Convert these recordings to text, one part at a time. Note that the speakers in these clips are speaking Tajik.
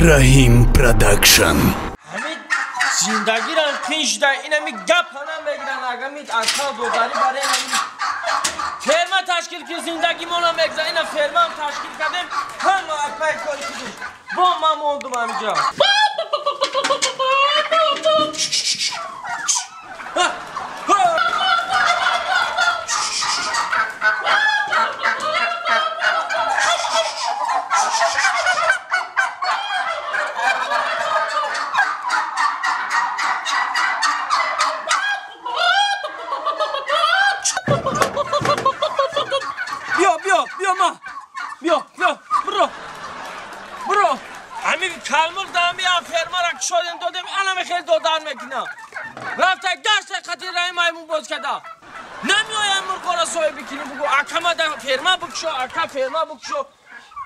Раҳим Продакшн. Ҳамин зиндагиро қин шуда, инами гап ҳана мегиран, агами акал додарӣ барои ҳамин ферма ташкил ки зиндагимона мегза, ина фермаам ташкил кардем, ҳама акпай кори кидем. Бо ман мондум ҳамиҷа. Биё, биё, биро. Биро. Ҳамин калмур дами фермара кушодем додем, анаме хел додан мекунам. Рафта гашта қати раи маймун боз када. Намеоям мурғора соҳиби кини бугу, акама да ферма букшо, ака ферма букшо.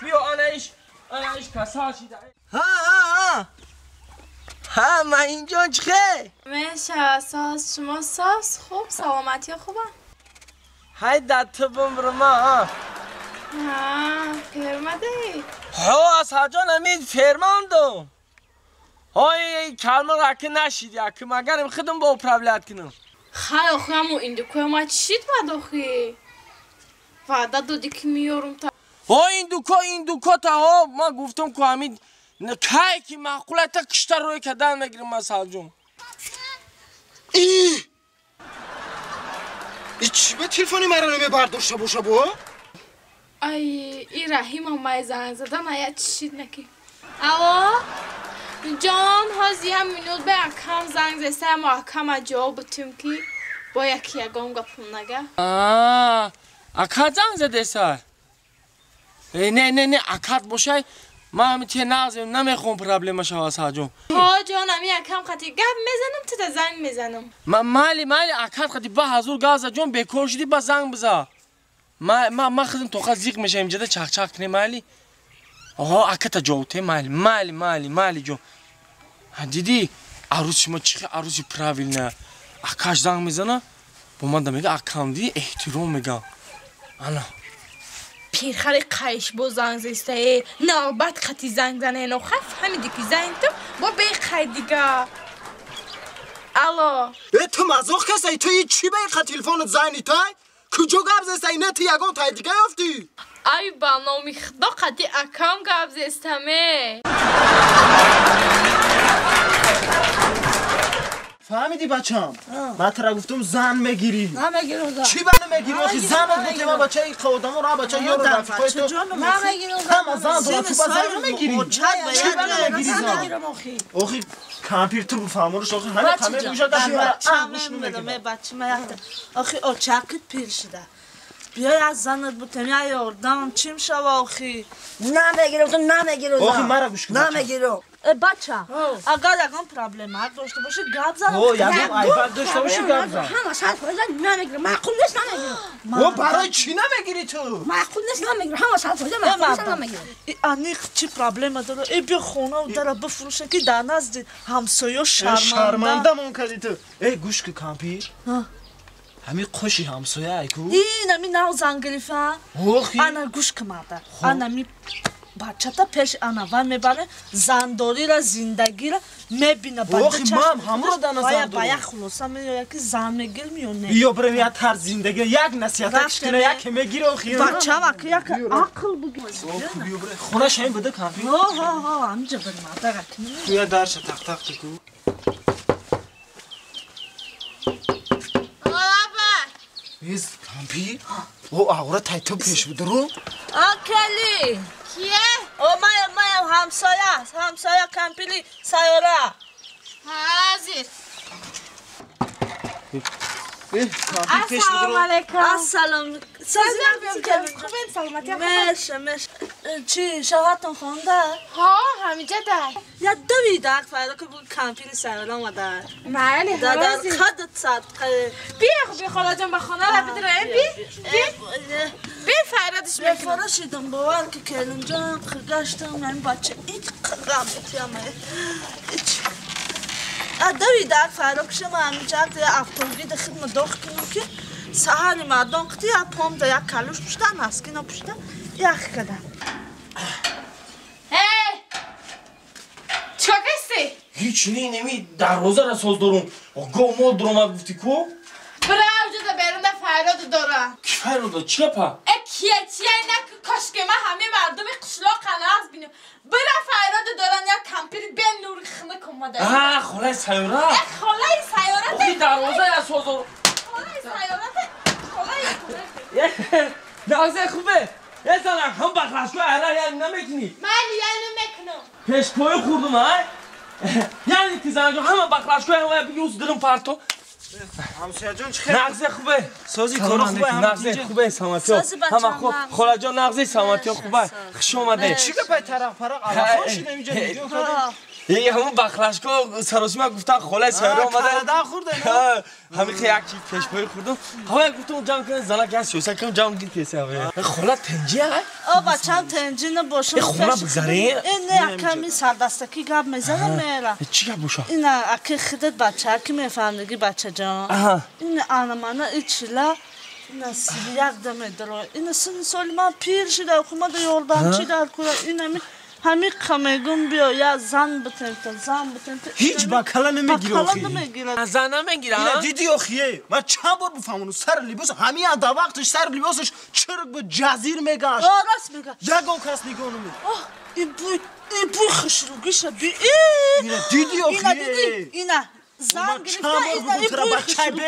Биё анаиш, анаиш касал шида. Ҳа, ҳа, ҳа. Ҳа, Маҳинҷон чӣ хел? Меша, соз, шумо соз, хуб, саломатӣ хубам. Ҳай да ту бумрма, ҳа. Ҳа, ферма даи? Ҳо, Асалҷон, ҳамин фермаам дом. Ҳой, калмур аки нашиди, аки магарим худам бо управлять кунам. Хай, охи, ҳамун индукои ма чӣ шид баъд охи? Ваъда додӣ ки меёрум та. Ҳо, индуко, индуко та ҳо, ман гуфтам ку ҳамин кай ки маъқула та кишта рӯй кардан мегирам, Асалҷон. И! И чӣ ба телефони маро намебардошта боша бо? Ай, и Раҳимам май занг задан, ая чӣ шид наки. Алло? Ҷон, ҳози як минут ба акам занг заста, мо акама ҷавоб бутем ки бо яки ягон гапум нага. Аа, ака занг задеса? Не, не, не, акат бошай, ман ҳами те нағзем, намехоҳам проблема шава, Асалҷон. Ҳо, ҷон, ами акам қати гап мезанам, туда занг мезанам. Майли, майли, акат қати ба ҳазур гап за, ҷон, бекор шудӣ, ба занг биза. Ма худам тоқа зиқ мешавем, ҷада чақчақ кунем, майли? Оҳо, аката ҷавоб те, майли, майли, майли, майли, ҷон. Дидӣ, арӯси шумо чӣ хел арӯси правильная. Акаш занг мезана, бо ман да мега, акам дидӣ, эҳтиром мегам. Ана. Пирхари қайш бо занг зестае, навбат қати занг зане, но хай фаҳмиди ки занг ту, бо беқай дига. Алло. Э, ту мазоқ касай, ту и чӣ ба ин телефонат занги тай? Куҷо гап зестай, не ту ягон тай дига ёфтӣ? Ай, ба номи худо қати акам гап зестаме. Фаҳмидӣ бачам? Ман тура гуфтум зан мегирӣ. Намегирам. Чӣ ба намегирӣ? Охи занат бутем, бача и одамо ра бача ёру рафиқои ту. Намегирам. Ҳама зан дорад, ту ба зан намегирӣ. Чӣ ба намегирӣ зан? Охи кампир ту бифаҳмонаш, охи ҳама қаме гӯша даши мара гӯш намегирад. Бача ма якта. Охи очакит пир шуда. Биёй аз занат бутем, я ёрдам, чим шава охи? Намегирам, ту намегирам. Охи мара гӯш кун. Намегирам. Бача, агар ягон проблема дошта бошӣ, гап зан. О, ягон айбат дошта бошӣ, гап зан. Ҳама 100% намегирам. Маъқул нест, намегирам. О, барои чӣ намегирӣ ту? Маъқул нест, намегирам. Ҳама 100% маъқул нест, намегирам. И аниқ чӣ проблема дора? Э, биё хона дара бифурӯша ки дар назди ҳамсоё шарманда. Шармандамон кардӣ ту. Э, гӯш кун, кампир. Ҳамин қӯши ҳамсоя айку? Ин ами нав занг гирифа. Охи. Ана гӯш кун, марда. Ана ми бачата пеш ана вай мебаре, зандорира, зиндагира мебина. Охи, мам ҳамро да назар дорам. Ба як хулоса меояд ки зан мегирм ё не. Биё бирем як тарз зиндагӣ, як насиҳата кина, як мегир охи. Бачам аки як ақл бугир. Биё бирем. Хонаш ҳамин буда кампир? Ҳо, ҳо, ҳо, ҳаминҷа бир марда аки. Ту я дарша тақ-тақ туку. Из кампир? О, аура тай ту пеш буд ру? Акали. Кие? О, маям, маям, ҳамсоя, ҳамсоя кампири сайёра. Ҳозир. Ассалому алайкум. Ассалом. Хубен, саломатӣ. Меша, меша. Чӣ, шавҳартон хонда? Ҳо, ҳамиҷа дай. Я давидак файда ки кампири сайёра омада. Майли, Дар ҳозир. қадат садқа. Биё, би холаҷон ба хона ра бидроем, би. Би. Би файрадиш мекунам. Бефора шидам, бовар ки келинҷон гаштам, ин бача ич қадам бутиям. Ич. Давидак файда кушам ҳамиҷа автобуси да хидма доғ кунам ки саҳари мардон қити я пом да як калуш пушта, наскина пушта, ях када. Эй! Ҳеҷ не неми дарвозаро соз дорум. Гов мол дуромад гуфти ку? Бира уҷада берунда файроду дора. Ки файрода? Чӣ гапа? Э кия чия ина кошке ма ҳамаи мардуми қишлоқ қанааз бинем. Бира файроду доран як кампири бенури хунук омада. А, холаи сайёра? Э холаи сайёра. Охи дарвоза соз дорум. Холаи сайёра. Холаи. Нағзе хубе. Е занак, ҳам бахлашко ара я намекунӣ. Ман я намекунам. Пешпои хӯрдум, ай? Яъне ки занҷо ҳама бахлашко ҳама бигӣ дурум парто. Ҳамсояҷон чӣ хел? Нағзе хубе. Сози кору хубе нағзе хубе саматиё. Ҳама хуб. Холаҷон нағзе саматиё хубе. Хуш омадед. Чӣ гапай тарақ парақ алафон шуда инҷо видео кардем? Е ҳамон бахлашко саросима гуфтан холаи сайёра омада. Карада хӯрда. Ҳамин ки як чиз пешпои хӯрдум. Ҳава гуфтам ҷамъ кунед занак як сиёсат кунам ҷамъ гир кесе ҳава. Хола тенҷи ай? О бачам тенҷи набошам. Е хона бигзаре? Э не аками сардастакӣ гап мезанам мера. Чӣ гап боша? Ина аки хидат бача аки мефаҳмдиги бачаҷон. Ин анамана ичила ина сирияк да медаро. Ина сини соли ман пир шида хумада ёрдамчи дар кура инами ҳамин мегум биё я зан битента зан битента. Ҳеҷ ба кала намегирӣ охи. Зан намегирам. Ина дидӣ охие. Ман чанд бор бифаҳмонам сар либос ҳамин ада вақташ сар либосаш чирк буд ҷазир мегашт. О рост мега. Ягон кас нигоҳ намекард. Оҳ ин бӯй ин бӯй хушрӯгиша би. Ина дидӣ охие. Ина дидӣ ина зан гирифта ина ин бӯй хушрӯгиша би.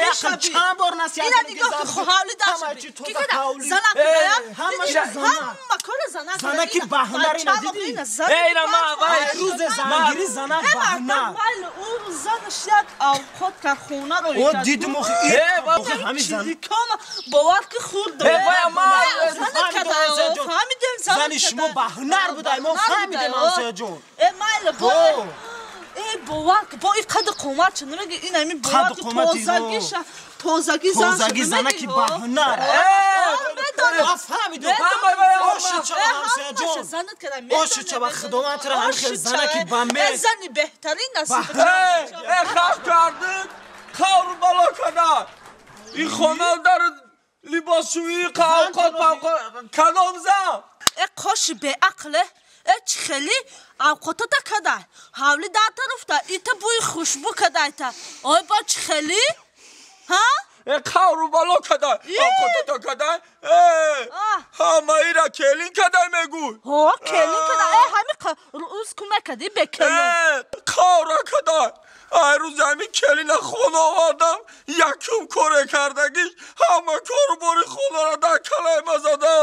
Чанд бор насиҳат ина нигоҳ ки ҳавли даша би. Ки када занак ҳамаша занак. Ҳама кора занак. Занаки баҳунар ина дидӣ? Эй ма вай рӯзе зангирӣ занак баҳунар. Майли ӯ занаш як авқот кар хона ро О дидим охи. Охи ҳамин зан. Чизикона бовар ки хурд. Э вай ма фаҳмидем зани шумо баҳунар будай мо фаҳмидем ҳамсояҷон. Э майли бо Э бовар ки бо ин қади қомат чӣ намеги ин ҳамин бовар ки тозагиша тозагӣ зан тозагӣ занаки баҳунар. Ма фаҳмидем. Оши чава ҳамсояҷон. Оши чава худованд туро ҳамин хел занаки ба меҳр. Зани беҳтарин насиб. Э хаб кардид қавру бало када. Ин хона дар либосшӯӣ қавқот павқот кадом зан? Э қоши беақле. Э чӣ хели авқотата кадай ҳавли дар тарафта ита бӯи хушбӯ кадайта ой бо чӣ хели ҳа? Э қавру бало кадай авқотата кадай э ҳама ира келин кадай мегӯй. Ҳо келин кадай э ҳами рӯз кӯмак кади бе келин. Э қавра кадай ай рӯзи ҳамин келина хона овардам якум коре кардагиш ҳама кору бори хонаро дар калаи ма зада.